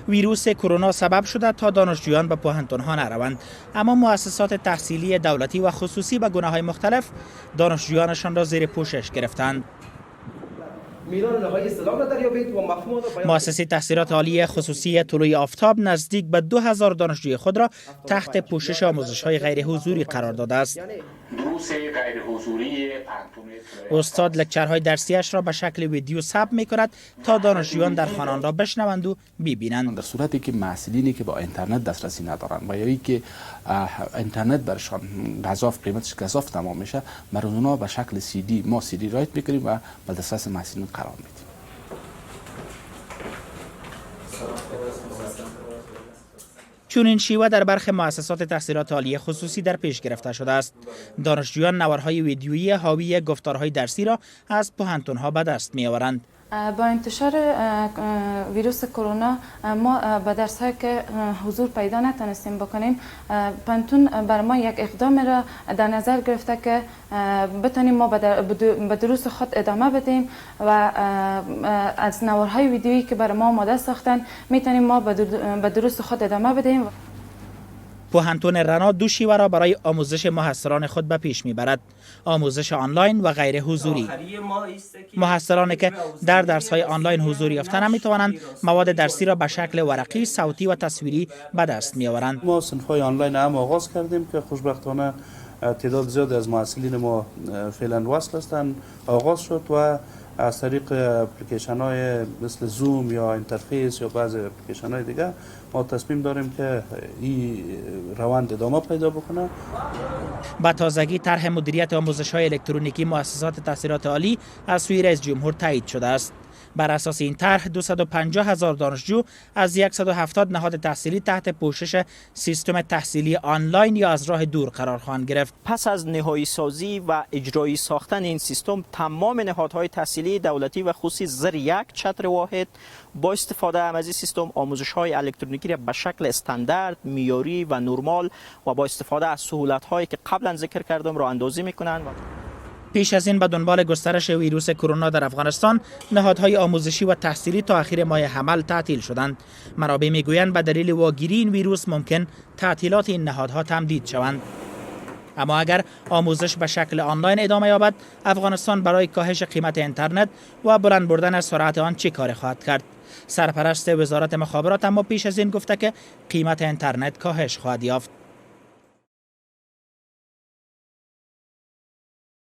ویروس کرونا سبب شده تا دانشجویان به پوهنتون‌ها نروند، اما مؤسسات تحصیلی دولتی و خصوصی به گونه‌های مختلف دانشجویانشان را زیر پوشش گرفتند. مؤسسه تحصیلات عالی خصوصی طلوع آفتاب نزدیک به 2000 دانشجوی خود را تحت پوشش آموزش‌های غیر حضوری قرار داده است. استاد لکچرهای درسیش را به شکل ویدیو ثبت می‌کند تا دانشجویان در خانه آن را بشنوند و ببینند. در صورتی که محصلینی که با اینترنت دسترسی ندارند و یا که اینترنت برشان گزاف قیمتش گزاف تمام میشه، برای اونا به شکل سی دی ما سی دی write میکنیم و به دسترس محصلین قرار میدیم. چون این شیوه در برخی مؤسسات تحصیلات عالی خصوصی در پیش گرفته شده است. دانشجویان نوارهای ویدیویی حاوی گفتارهای درسی را از پوهنتون‌ها به دست می‌آورند. با انتشار ویروس کرونا ما به درس‌هایی که حضور پیدا نتونستیم بکنیم، پوهنتون بر ما یک اقدام را در نظر گرفته که بتونیم ما به دروس خود ادامه بدیم و از نوارهای ویدیویی که بر ما آماده ساختن میتونیم ما به دروس خود ادامه بدیم. پوهنتون رنا دو شیوه را برای آموزش محصلان خود به پیش میبرد: آموزش آنلاین و غیر حضوری. محصلانی که در درس‌های آنلاین حضور یافته نمیتوانند مواد درسی را به شکل ورقی، صوتی و تصویری به دست میآورند. ما صنف‌های آنلاین هم آغاز کردیم که خوشبختانه تعداد زیاد از محصلین ما فعلا وصل هستند. آغاز شد و از طریق اپلیکیشن های مثل زوم یا interface یا بعضی اپلیکیشن های دیگه ما تصمیم داریم که این روند ادامه پیدا بکنه. با تازگی طرح مدیریت آموزش های الکترونیکی مؤسسات تحصیلات عالی از سوی رئیس جمهور تایید شده است. بر اساس این طرح 250,000 دانشجو از 170 نهاد تحصیلی تحت پوشش سیستم تحصیلی آنلاین یا از راه دور قرار خواهند گرفت. پس از نهایی سازی و اجرایی ساختن این سیستم، تمام نهادهای تحصیلی دولتی و خصوصی زیر یک چتر واحد با استفاده از این سیستم آموزش‌های الکترونیکی را به شکل استاندارد، معیاری و نرمال و با استفاده از سهولت‌هایی که قبلا ذکر کردم راه اندازی می‌کنند. پیش از این به دنبال گسترش ویروس کرونا در افغانستان، نهادهای آموزشی و تحصیلی تا اخیر ماه حمل تعطیل شدند. منابع میگویند به دلیل واگیری این ویروس ممکن تعطیلات این نهادها تمدید شوند. اما اگر آموزش به شکل آنلاین ادامه یابد، افغانستان برای کاهش قیمت اینترنت و بلند بردن سرعت آن چه کار خواهد کرد؟ سرپرست وزارت مخابرات اما پیش از این گفته که قیمت اینترنت کاهش خواهد یافت.